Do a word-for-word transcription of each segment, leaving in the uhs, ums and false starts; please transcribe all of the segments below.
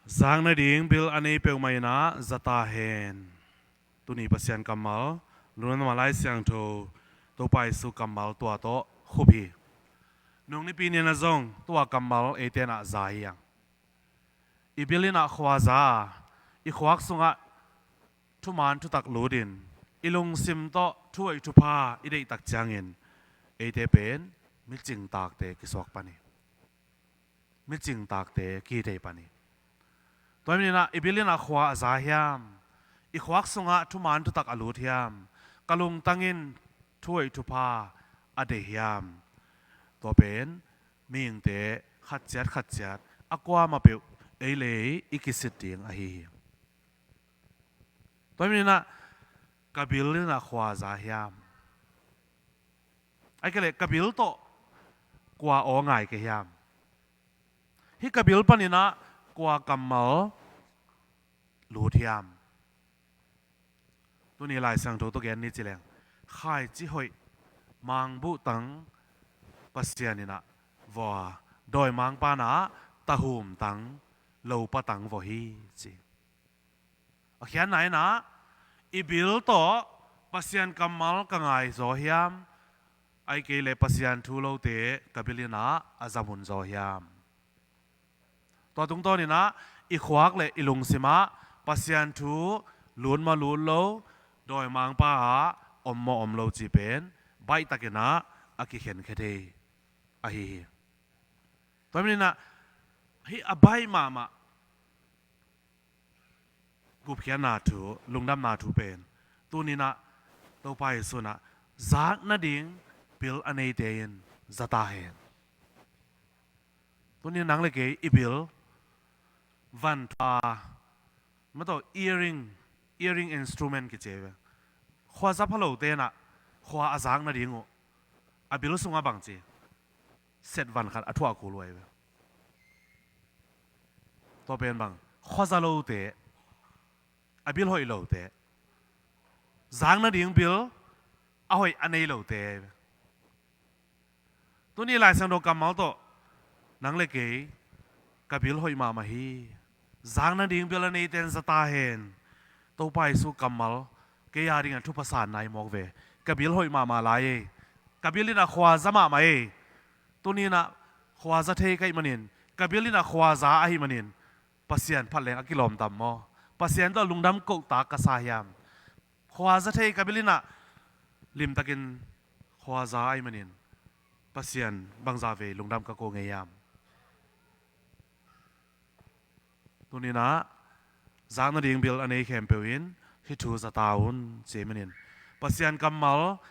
Zak nading bil a nei peuhmah in ah za ta hen. Tuni Pasian kammal, Lungdamna Lai Siangtho, Topa Jesu kammal tua tawh khup hi. Nung Nipi ni-in ah zong tua kammal eite in ah za hi hang. I bil in ah khua za a, i khuak sungah thuman thutak lut in, i lungsim tawh thu hoih thupha i deih tak ciangin eite pen micing takte kisuak pan hi. Micing takte kihi thei pan hi. Tua ahih manin ah i bil in ah khua a za hiam, i khuak sungah thuman thutak a lut hiam, ka lungtang in thu hoih thupha a deih hiam, tua pen mihingte khat ciat khat ciat a kuamah peuh ei le ei i kisit ding ahi hi. Tua ahih manin ah ka bil in ah khua za hiam, ahih kei leh ka bil tawh kua aw ngai ka hiam, hih ka bil panin ah kua kammal lut hiam. Tuni Lai Siangtho tawh gen ni ci leng, khaici hoih mangbuh tang Pasian in ah vua, dawimangpa in ah tahum tang, lopa tang vua hi ci. A khiatna in ah i bil tawh Pasian kammal ka ngai zaw hiam, ahih kei leh Pasian thu lote ka bil in ah a za mun zaw hiam. Tua tungtawn in ah i khuak le i lungsim ah Pasian thu lut maw lut lo, dawimangpa ah om maw om lo cih pen baih takin ah a kikhenkhia thei ahi hi. Tua ahih manin ah hih a baih mahmah gupkhiatna thu, lungdamna thu pen tuni in ah Topa Jesu in ah zak nading bil a neite in za ta hen. Tuni nang le kei i bil, van thu a, mah tawh earring, earring instrument kici ve. Khua za pha lote in ah khua a zak nading uh a bil sungah bang ci, set van khat a thuah kul uh ahi ve. Tua pen bang, khua za lote, a bil hoih lote, zak nading bil a hoih a nei lote ahi ve. Tuni Lai Siangtho kammal tawh nang le kei ka bil hoih mahmah hi. Zak nading bil a neite in za ta hen. Topa Jesu kammal kei a dingin thupha san nai mawk ve. Ka bil hoih mahmah lai ei. Ka bil in ah khua za mahmah ei. Tuni in ah khua za thei ka hih manin, ka bil in ah khua za ahih manin Pasian phat leng a kilawm tam maw? Pasian tawh lungdam koh tak ka sa hiam? Khua za thei ka bil in ah limtakin khua za ahih manin Pasian bangzah vei lungdam ka ko ngei hiam? Tuni in ah zak nading bil a nei khempeuh in hih thu za ta un ci ahih manin, Pasian kammal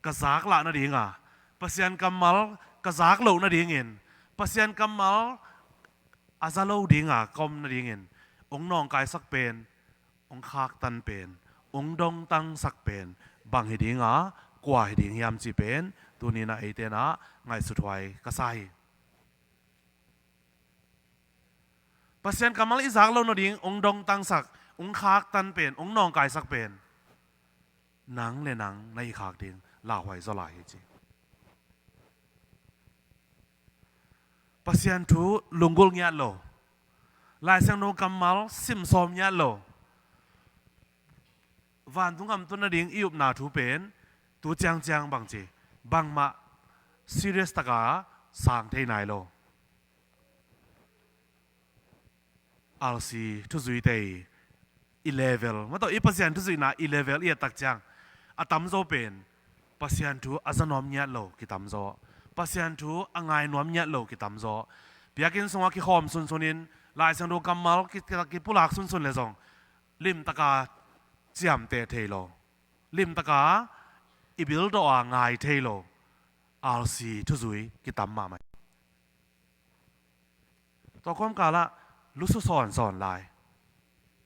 ka zak lah nading a, Pasian kammal ka zak loh nadingin, Pasian kammal a za lo ding a ka om nadingin hong nawngkaisak pen, hong khaktan pen, hong dongtangsak pen bang hi ding a, kua hi ding hiam cih pen tuni in ah eite in ah ngaihsuthuai ka sa hi. Pasian kammal i zak loh nading hong dongtangsak, hong khaktan pen, hong nawngkaisak pen nang le nang na hi khak ding lauhuai zaw lai hi ci. Pasian thu lunggulh ngiat lo, Lai Siangtho kammal simsawm ngiat lo, vantung gam tun nading i upna thu pen tu ciangciang bang ci, bangmah serious taka sang thei nai lo. R C thuzuite i level, mah tawh i Pasian thuzuihna i level i et tak ciang a tamzaw pen Pasian thu a za nuam ngiat lo kitamzaw, Pasian thu a ngai nuam ngiat lo kitamzaw. Biakinn sungah kikhawm sunsun in Lai Siangtho kammal ki, ki, kipulak sunsun le zong limtaka ciamteh thei lo, limtaka i bil dawh a ngai thei lo R C thuzui kitam mahmah. Tua kawmkal ah lusu sawnsawn lai,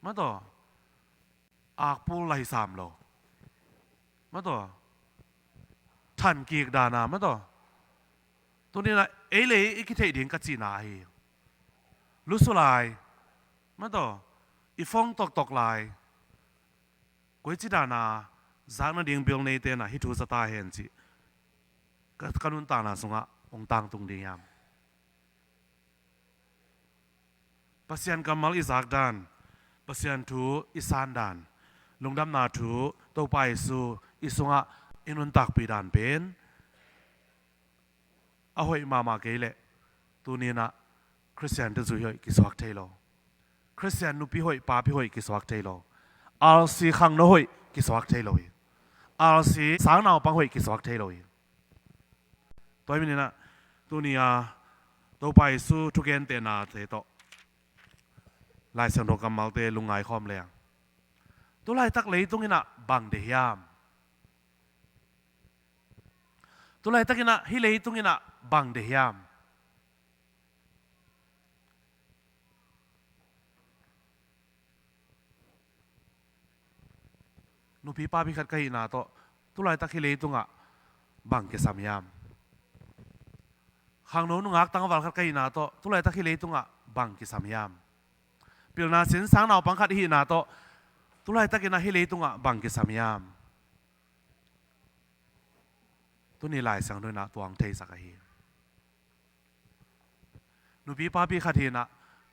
mah tawh akpul la hi sam lo, mah tawh thankik dan a, mah tawh tuni in ah ei le ei i kitheih ding ka cihna ahi. Lusu lai, mah tawh i fong toktok lai, koici dan a zak nading bil neite in ah hih thu za ta hen cih ka, ka nuntakna sungah hong tangtung ding hiam? Pasian kammal i zak dan, Pasian thu i san dan, lungdamna thu Topa Jesu i sungah i nuntakpih dan pen a hoih mahmah kei leh, tuni-in ah Khristian tuzui hoih kisuak thei lo. Khristian nupi hoih, papi hoih kisuak thei lo. R C khangno hoih kisuak thei lo hi. R C sangnaupang hoih kisuak thei lo hi. Tua hi manin ah tuni-a Topa Jesu thugentehnate tawh Lai Siangtho kammalte lungngai khawm leng, tulaitak leitung in ah bang deih hiam? Tulaitak in ah hih leitung in ah bang deih hiam? Nupi papi khat ka hihna tawh tulaitak hih leitungah bang kisam hiam? Khangno nungak tangval khat ka hihna tawh tulaitak hih leitungah bang kisam hiam? Pilna sin sangnaupang khat i hihna tawh tulaitak in ah hih leitungah bang kisam hiam? Tuni Lai Siangtho in ah tua hong theisak ahi. Nupi papi khat hi-in ah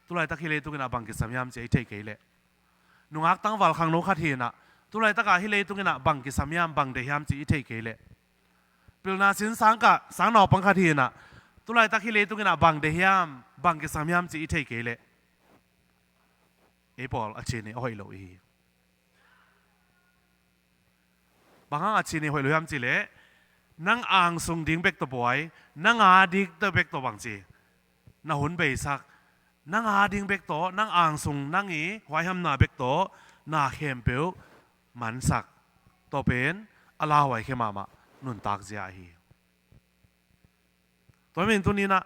tulaitak hih leitung in ah bang kisam hiam cih i theih kei leh, nungak tangval khangno khat hi-in ah tulaitak ah hih leitung in ah bang kisam hiam, bang deih hiam cih i theih kei leh, pilna sin sangkah sangnaupang khat hi-in ah tulaitak hih leitung in ah bang deih hiam, bang kisam hiam cih i theih kei leh, ei pawl a chin i a hoih lo i hi. Bang hang a chin i hoih lo hiam cih leh, nang angsung ding bek tawh buai, nang a ding tawh bek tawh bangci na hun beisak, nang a ding bek tawh, nang angsung, nang i huaihamna bek tawh na khempeuh mansak. Tua pen a lauhuai khia mahmah nuntak zia ahi. Tua hi manin tuni-in ah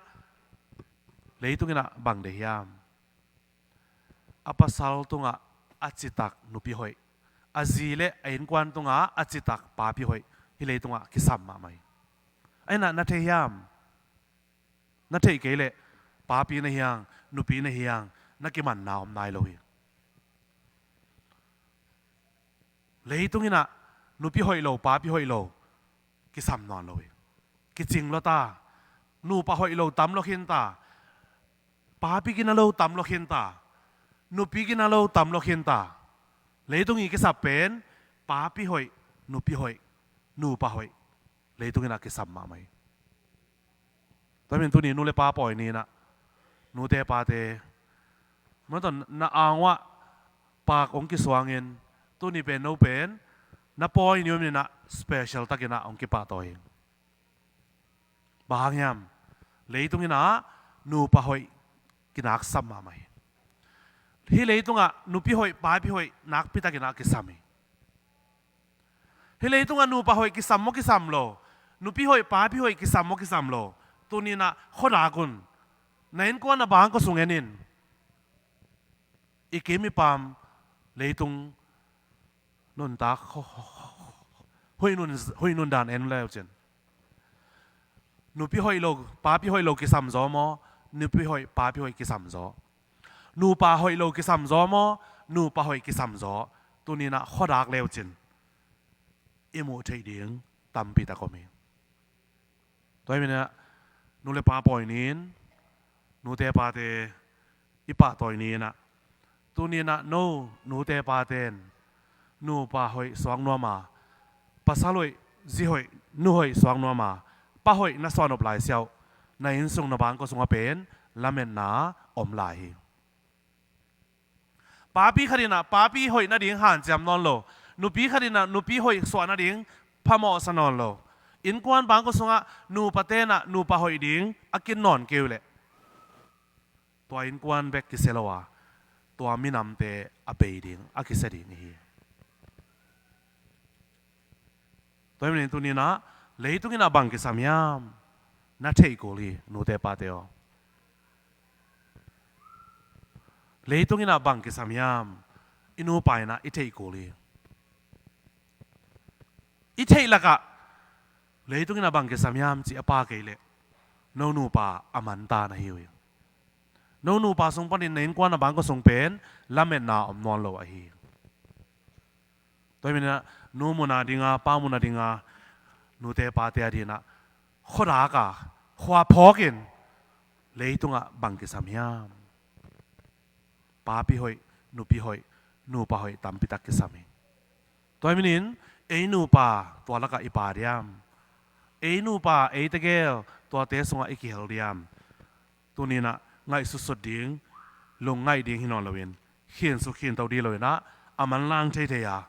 leitung in ah bang deih hiam? A pasal tungah a citak nupi hoih, a zi le a innkuan tungah a citak papi hoih hih leitungah kisam mahmah hi. Ahi-in ah na thei hiam? Na theih kei leh papi na hi hang, nupi na hi hang, na kimanna om nai lo hi. Leitung in ah nupi hoih lo, papi hoih lo kisam nawn lo hi. Kicing lua ta. Nupa hoih lo tam lua khin ta. Papi gina lo tam lua khin ta. Nupi gina lo tam lua khin ta. Leitung i kisap pen papi hoih, nupi hoih, nupa hoih leitung in ah kisam mahmah hi. Tua hi manin tuni nu le pa pawi ni-in ah, nute pate, mataw, na ang uah paak hong kisuangin, tuni pen no pen na pawi ni uh hi manin ah special takin ah hong kipahtawi hi. Bang hang hiam? Leitung in ah nupa hoih kinaksam mahmah hi. Hih leitungah nupi hoih, papi hoih nakpi takin ah kisam hi. Hih leitungah nupa hoih kisam maw kisam lo, nupi hoih, papi hoih kisam maw kisam lo, tuni-in ah khuadak un. Na innkuan, na bangkua sung en in. I kim i pam leitung nuntak, hoih nun, hoih nun dan en le uh cin. Nupi hoih lo, papi hoih lo kisam zaw maw? Nupi hoih, papi hoih kisam zaw. Nupa hoih lo kisam zaw maw? Nupa hoih kisam zaw. Tuni-in ah khuadak le uh cin i muh theih ding tampi tak om hi. Tua hi manin ah nu le pa pawi ni-in, nute pate i pahtawi ni-in ah, tuni-in ah no nute pate in nupa hoih suak nuam a, pasal hoih, zi hoih, nu hoih suak nuam a, pa hoih na suah nop lai siau, na innsung, na bangkua sungah pen lametna om lai hi. Papi khat in ah papi hoih nading hanciam nawn lo. Nupi khat in ah nupi hoih suah nading phamawhsa nawn lo. Innkuan, bangkua sungah nupate in ah nupa hoih ding a kin nawn kei uh leh, tua innkuan bek kisia lo a, tua minamte a bei ding, a kisia ding hi. Tua hi manin tuni-in ah leitung in ah bang kisam hiam? Na theih kul hi, nute pate aw. Leitung in ah bang kisam hiam? I nupa in ah i theih kul hi. I theih lakah leitung in ah bang kisam hiam cih a pha kei leh, no nupa a man ta na hi uh hi. No nupa sung panin na innkuan, na bangkua sung pen lametna om nawn lo ahi. Tua hi manin ah nu mun a ding a, pa mun a ding a, nute pate a ding ah khuadak a, khua phawk in, leitungah bang kisam hiam? papi hoih, nupi hoih, nupa hoih tampitak kisam hi. Tua hi manin ei nupa tua lakah i pa diam? Ei nupa, ei tegel tuate sungah i kihel diam? Tuninah ngaihsutsut ding, lungngaih ding hi nawn loin, khinsuk khinto ding loinah a manlang theithei a,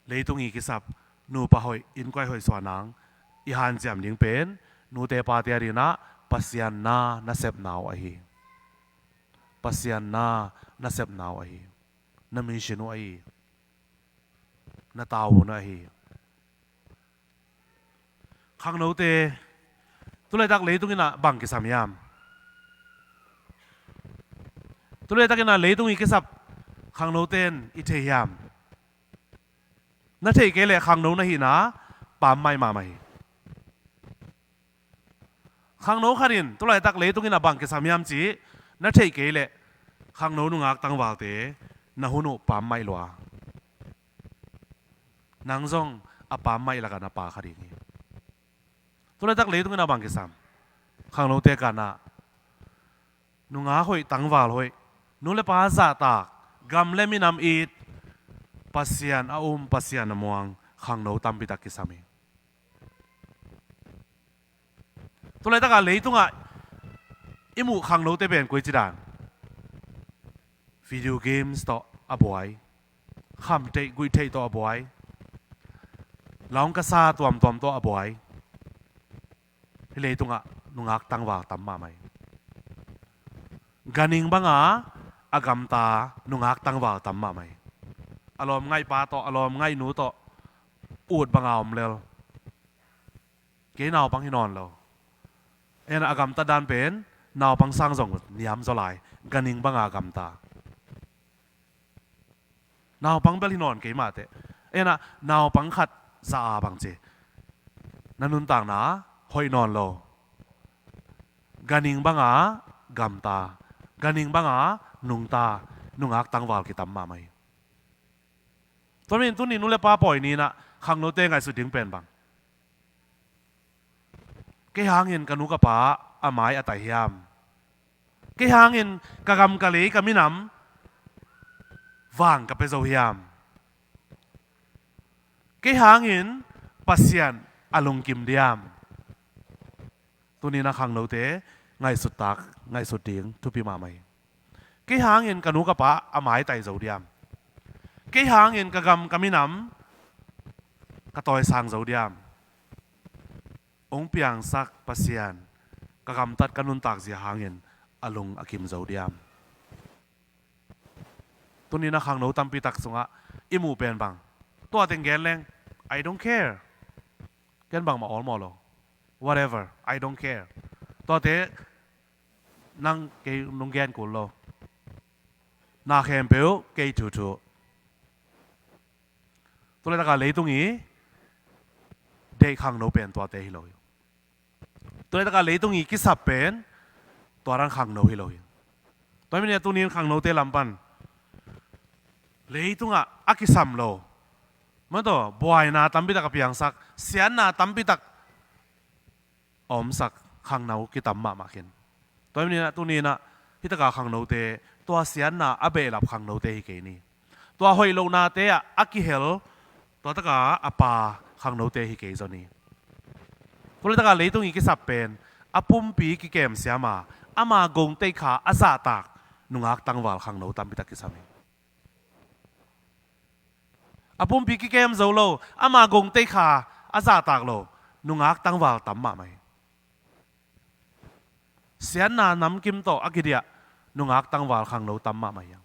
leitung i kisap nupa hoih, innkuai hoih suah nang i hanciam ding pen nute pate a dinah Pasian na na sepna uh ahi. Pasian na na sepna uh ahi. Na mission uh ahi. Na tau uh na ahi. Khangnote, tulaitak leitung inah bang kisam hiam? Tulaitakinah leitung i kisap khangnote in i thei hiam? Na theih kei leh khangno na hihna pammaih mahmah hi. Khangno khat in tulaitak leitung inah bang kisam hiam cih na theih kei leh khangno nungak tangvalte na hun uh pammaih lua. Nang zong a pammaih lakah na pa kha ding hi. Tulaitak leitung inah bang kisam? Khangnote kanah nungak hoih, tangval hoih, nu le pa zahtak, gam le minam it, Pasian a um, Pasian a muang khangno tampitak kisam hi. Tulaitakah leitungah i muh khangnote pen koici dan? Video games tawh a buai, khamtheih guihtheih tawh a buai, laungkasa tuamtuam tawh a buai. Hih leitungah nungak tangval tam mahmah hi. Ganhing banga a gamta nungak tangval tam mahmah hi. A lawmngaihpa tawh, a lawmngaihnu tawh ut banga om lel. Kei naupang hi nawn lo. En a gamtat dan pen naupang sang zong niam zaw lai. Ganhing banga gamta. Naupang bel hi nawn kei mahteh. En a naupang khat za a bang ci, na nuntakna hoih nawn lo. Ganhing banga gamta, ganhing banga nungta, nungak tangval kitam mahmah hi. Tua manin tuni nu le pa pawi ni inah khangnote ngaihsut ding pen bang? Kei hangin ka nu ka pa a mai a tai hiam? Kei hangin ka gam ka lei ka minam vang ka pia zo hiam? Kei hangin Pasian a lungkim diam? Tuni inah khangnote ngaihsut tak, ngaihsut ding thupi mahmah hi. Kei hangin ka nu ka pa a maitai zo diam? Kei hangin ka gam ka minam ka tawisang zo diam? Hong piangsak Pasian ka gamtat ka nuntak zia hangin a lung a kim zo diam? Tuni inah khangno tampitak sungah i muh pen bang? Tua teng gen leng, "I don't care. Ken bangmah awlmawh lo. Whatever, I don't care." Tuate nang kei nung gen kul lo. Na khempeuh kei thuthu. Tulaitakah leitung i deih khangno pen tuate hi lo hi. Tulaitakah leitung i kisap pen tua dan khangno hi lo hi. Tua hi manin tunin khangnote lam pan leitungah a kisam lo, mataw, buaina tampitak a piangsak, siatna tampitak a omsak khangno kitam mahmah khin. Tua hi manin tuninah hitakah khangnote tua siatna a behlap khangnote hi kei ni. Tua hoih lohnate ah a kihel, tua takah a pa khangnote hi kei zaw ni. Tulaitakah leitung i kisap pen a pumpi kikem siama, ama gongteikha a zahtak nungak tangval khangno tampitak kisam hi. A pumpi kikem zo lo, ama gongteikha a zahtak lo nungak tangval tam mahmah hi. Siatna namkim tawh a kidiah nungak tangval khangno tam mahmah hi.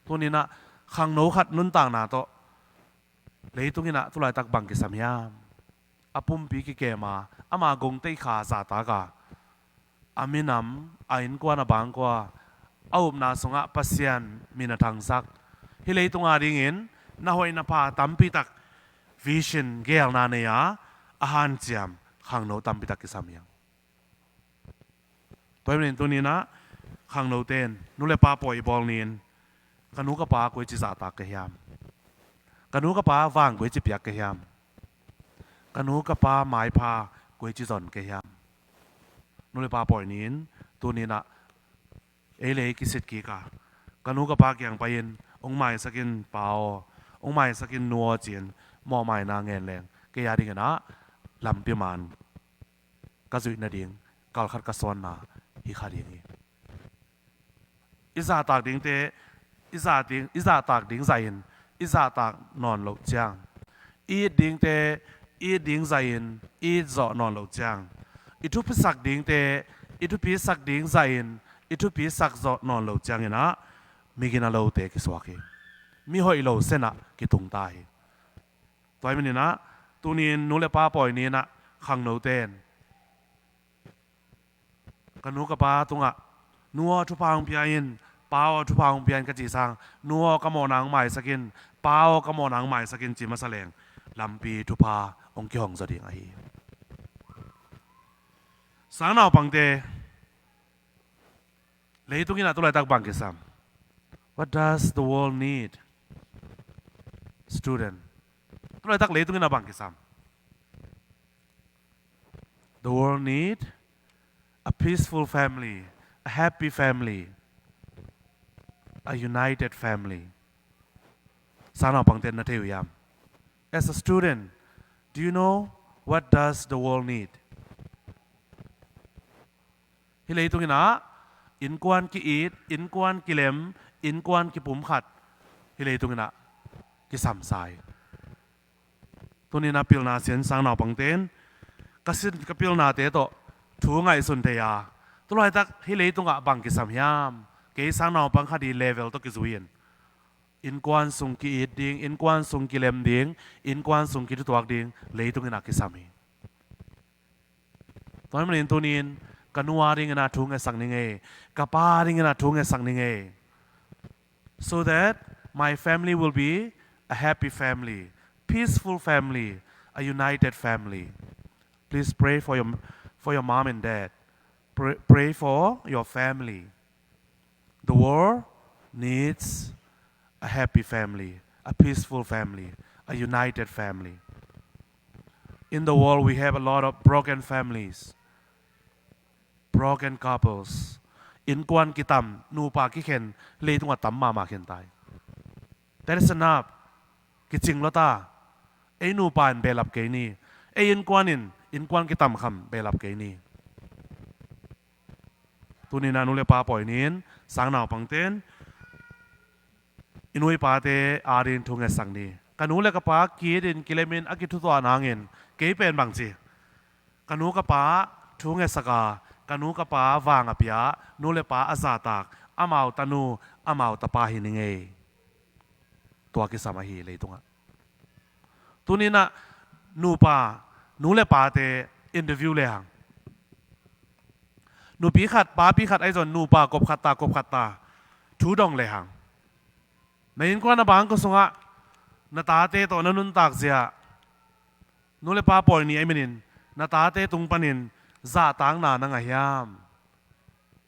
Tuninah khangno khat nuntakna tawh leitung inah tulaitak bang kisam hiam? A pumpi kikema, ama gongteikha zahtak a, a minam, a innkuan a bangkua, a upna sungah Pasian min a thangsak, hih leitung adingin na hoih na pha tampitak vision gelna nei a, a hanciam khangno tampitak kisam hi. Tua hi manin tuninah khangnote in nu le pa pawi i bawl ni-in, ka nu ka pa koici zahtak ka hiam? Ka nu ka pa vang koici piak ka hiam? Ka nu ka pa maipha koici zon ka hiam? Nu le pa pawi ni-in tuninah Ei le ei kisit kik a, ka nu ka pa kiang pai-in, "Hong maisak in pa aw, hong maisak in nu aw," ci-in mawhmaina ngen leng, kei a dingin ah lampi man ka zuih nading, kalkhat ka sawnna hi kha ding hi. I zahtak dingte, i zah ding, i zahtak ding zahin i zahtak nawn loh ciang, i it dingte, i it ding zahin i it zawh nawn loh ciang, i thupisak dingte, i thupisak ding zahin i thupisak zawh nawn loh ciangin ah, migina lote kisuak hi. Mihoih lo senah kitung ta hi. Tua hi manin ah, tuni-in nu le pa pawi ni-in ah, khangnote in, "Ka nu ka pa tungah, nu aw, thupha hong pia in, pa aw, thupha hong pia in," ka cih sang, "Nu aw, ka mawhna hong maisak in, pa aw, ka mawhna hong maisak in," ci masa leng, lampi thupha hong kihong zaw ding ahi hi. Sangnaupangte, leitung in ah tulaitak bang kisam? What does the world need? Student, tulaitak leitung in ah bang kisam? The world need a peaceful family, a happy family, a united family. Sangnaupangte in na thei uh hiam? As a student, do you know what does the world need? Hih leitung in ah innkuan ki-it, innkuan kilem, innkuan kipumkhat hih leitung in ah kisam sa hi. Tuni-in ah pilna sin sangnaupangte in ka sin ka pilnate tawh thu ngaihsun thei a, tulaitak hih leitungah bang kisam hiam? Kei sangnaupang khat ii level tawh kizui-in, innkuan sung ki-it ding, innkuan sung kilem ding, innkuan sung kithutuak ding leitung in ah kisam hi. Tua hi manin tuni-in ka nu a dingin ah thu ngetsak ning ei, ka pa a dingin ah thu ngetsak ning ei, so that my family will be a happy family, peaceful family, a united family. Please pray for your, for your mom and dad. Pray, pray for your family. The world needs a happy family, a peaceful family, a united family. In the world, we have a lot of broken families, broken couples. Innkuan kitam, nupa kikhen, leitungah tam mahmah khin ta hi. That is enough. Kicing lua ta. Ei nupa in behlap kei ni. Ei innkuan in innkuan kitam kham behlap kei ni. Tuni-in ah nu le pa pawi ni-in sangnaupangte in i nu i pate a dingin thu ngetsak ni. Ka nu le ka pa ki-it in, kilem in, a kithutuah nangin kei pen bang ci? Ka nu ka pa thu ngetsak a, ka nu ka pa vang a pia, nu le pa a zahtak, amau tanu, amau tapa hi ning ei. Tua kisam ahi leitungah. Tuni-in ah nupa, nu le pate interview le hang. Nupi khat, papi khat ahi zong nupa kop khat ta, kop khat ta thu dong le hang. Na innkuan a bangkua sungah na tate tawh na nuntak zia, nu le pa pawi ni ahih manin na tate tung panin zahtakna na ngah hiam?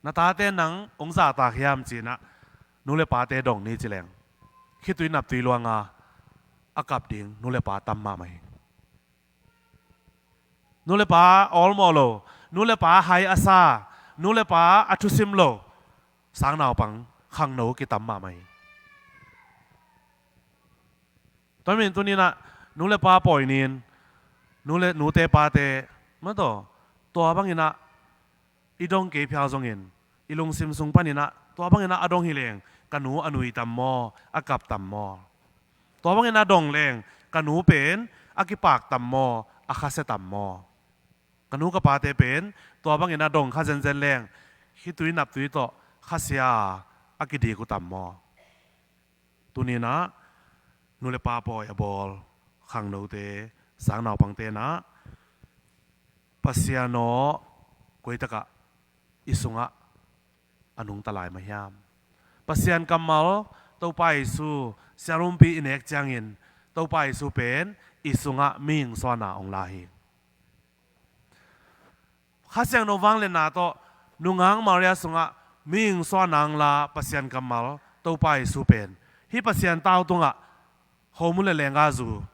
Na tate nang hong zahtak hiam ci-in ah nu le pate dong ni ci leng, khitui naptui luanga a kap ding nu le pa tam mahmah hi. Nu le pa awlmawh lo, nu le pa hai a sa, nu le pa a thusim lo sangnaupang, khangno kitam mahmah hi. Tua hi manin tuni-in ah nu le pa pawi ni-in, nu le, nute pate, maw taw, tua bangin ah i dong kei phial zongin, i lungsim sung panin ah tua bangin ah a dong hi leng, ka nu a nui tam maw, a kap tam maw? Tua bangin a dong leng, ka nu pen a kipak tam maw, a khasia tam maw? Ka nu ka pate pen tua bangin a dong kha zenzen leng, khitui naptui tawh khasia a, a kidik uh tam maw? Tuni-in ah nu le pa pawi a bawl khangnote, sangnaupangte in ah Pasian aw koi takah i sungah a nungta lai mah hiam? Pasian kammal, Topa Jesu sialumpi i nek ciangin Topa Jesu pen i sungah mihing suahna hong la hi. Kha Siangtho vangliatna tawh nungak Maria sungah mihing suahna hong la Pasian kammal, Topa Jesu pen hih Pasian tau tungah homun le leenggahzu,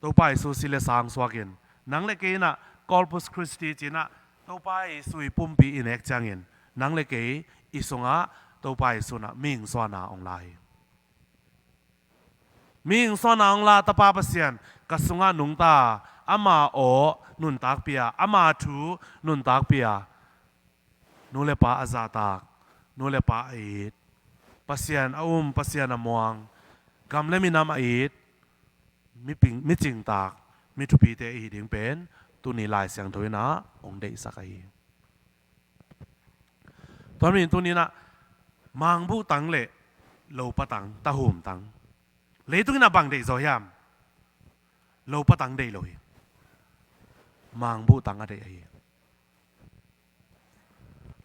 Topa Jesu si le sa hong suakin, nang le kei in ah Corpus Christi ci-in ah Topa Jesu ii pumpi i nek ciangin, nang le kei i sungah Topa Jesu in ah mihing suahna hong la hi. Mihing suahna hong la Tapa Pasian ka sungah nungta, ama aw nuntak pia, ama thu nuntak pia, nu le pa a zahtak, nu le pa a it, Pasian a um, Pasian a muang, gam le minam a it, mi ping, mi cingtak, mi thupite i hi ding pen tuni Lai Siangtho in ah hong deihsak ahi. Tua manin tuni in ah mangbuh tang le lopa tang, tahum tang, leitung in ah bang deih zaw hiam? Lopa tang deih lo hi. Mangbuh tang a deih ahi.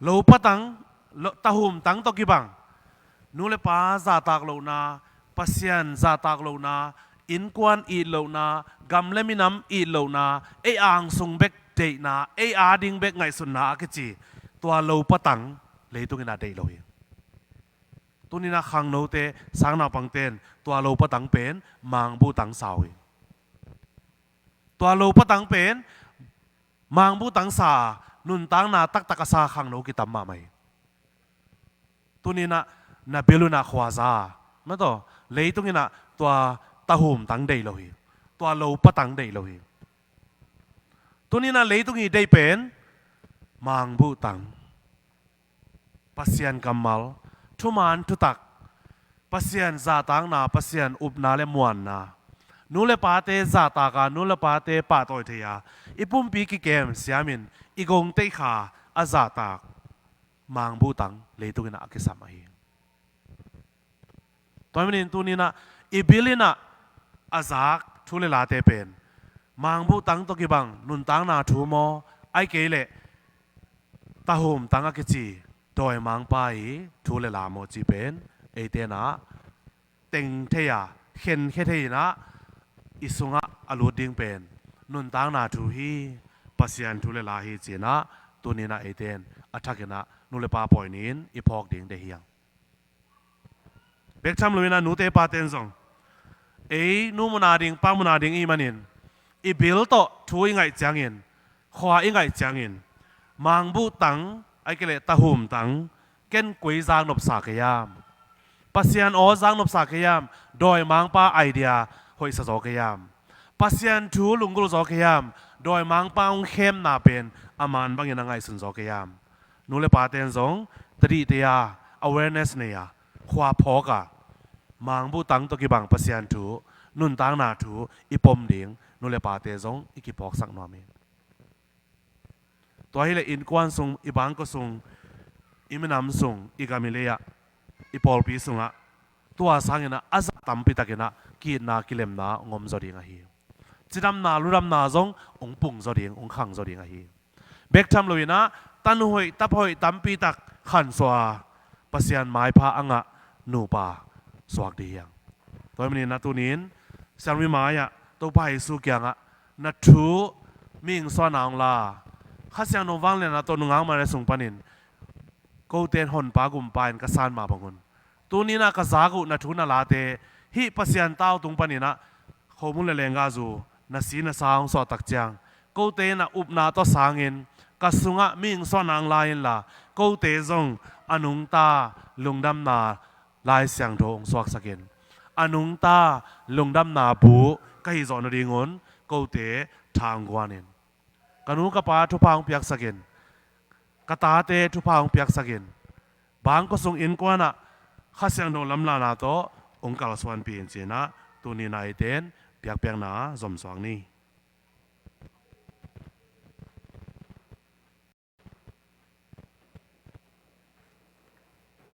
Lopa tang, lo, tahum tang tawh kibang, nu le pa zahtak lohna, Pasian zahtak lohna, innkuan it lohna, gam le minam it lohna, ei angsung bek deihna, ei ading bek ngaihsutna a kici, tua lopa tang leitung in ah deih lo hi. Tuni in ah khangnote, sang naupangte in tua lopa tang pen mangbuh tang sa uh hi. Tua lopa tang pen mangbuh tang sa, nuntakna taktak a sa khangno kitam mahmah hi. Tuni in ah na bill un ah khuaza, mataw, leitung in ah tua tahum tang deih lo hi. Tua lopa tang deih lo hi. Tuni in ah leitung i deih pen mangbuh tang, Pasian kammal, thuman thutak, Pasian zahtakna, Pasian upna le muanna, nu le pate zahtak a, nu le pate pahtawi thei a, i pumpi kikem siamin i gongteih kha a zahtak mangbuh tang leitung in ah a kisam ahi. Tua manin tuni in ah i bill in ah a zak thu le late pen mangbuh tang tawh kibang nuntakna thu maw, ahih kei leh tahum tang a kici dawimangpa i thu le la maw cih pen eite in ah teng thei a, khenkhia thei in ah i sungah a lut ding pen nuntakna thu hi, Pasian thu le la hi ci in ah tuni in ah eite in a thak in ah nu le pa pawi ni-in i phawk ding deih hi hang. Bek tham lo in ah nute pate in zong ei nu mun a ding, pa mun a ding i hih manin i bill tawh thu i ngaih ciangin, khua i ngaih ciangin, mangbuh tang, ahih kei leh tahum tang, ken koi zaknopsa ka hiam? Pasian aw zaknopsa ka hiam? Dawimangpa idea hoihsa zaw ka hiam? Pasian thu lunggulh zaw ka hiam? Dawimangpa hong khemna pen a man bangin a ngaihsun zaw ka hiam? Nu le pate in zong tadihte a, awareness nei a, khua phawk a, mangbuh tang tawh kibang Pasian thu, nuntakna thu i pom ding nu le pate zong i kiphawksak nuam hi. Tua hileh innkuan sung, i bangkua sung, i minam sung, i gam i lei ah, i pawlpi sungah tua sangin ah a zah tampi takin ah ki-itna kilemna hong om zaw ding ahi. Cidamna ludamna zong hong pung zaw ding, hong khang zaw ding ahi. Bek tham lo in ah tan hoih tap hoih tampi tak khansuah a, Pasian maipha a ngah nupa suak ding hi hang. Tua hi manin ah tuni-in Siangtho mai-ah Topa Jesu kiangah na thu mihing suahna hong la, Kha Siangtho vangliatna tawh nungak Mary sung panin kote in honpa gumpa in ka san mah bangun, tuni-in ah ka zak uh na thu na late hih Pasian tau tung panin ah khomun le lenggahzu na si na sa hong suahtak ciang, kote in ah upna tawh sangin ka sungah mihing suahna hong la inla, kote zong a nungta lungdamna Lai Siangtho hong suaksak in, a nungta lungdamna bu ka hih zawh nadingun kote tha hong guan in, ka nu ka pa thupha hong piaksak in, ka tate thupha hong piaksak in, bangkua sung innkuan ah Kha Siangtho lamlahna tawh hong kalsuanpih in ci-in ah tuni-in ah eite in piakpiakna zomsuak ni.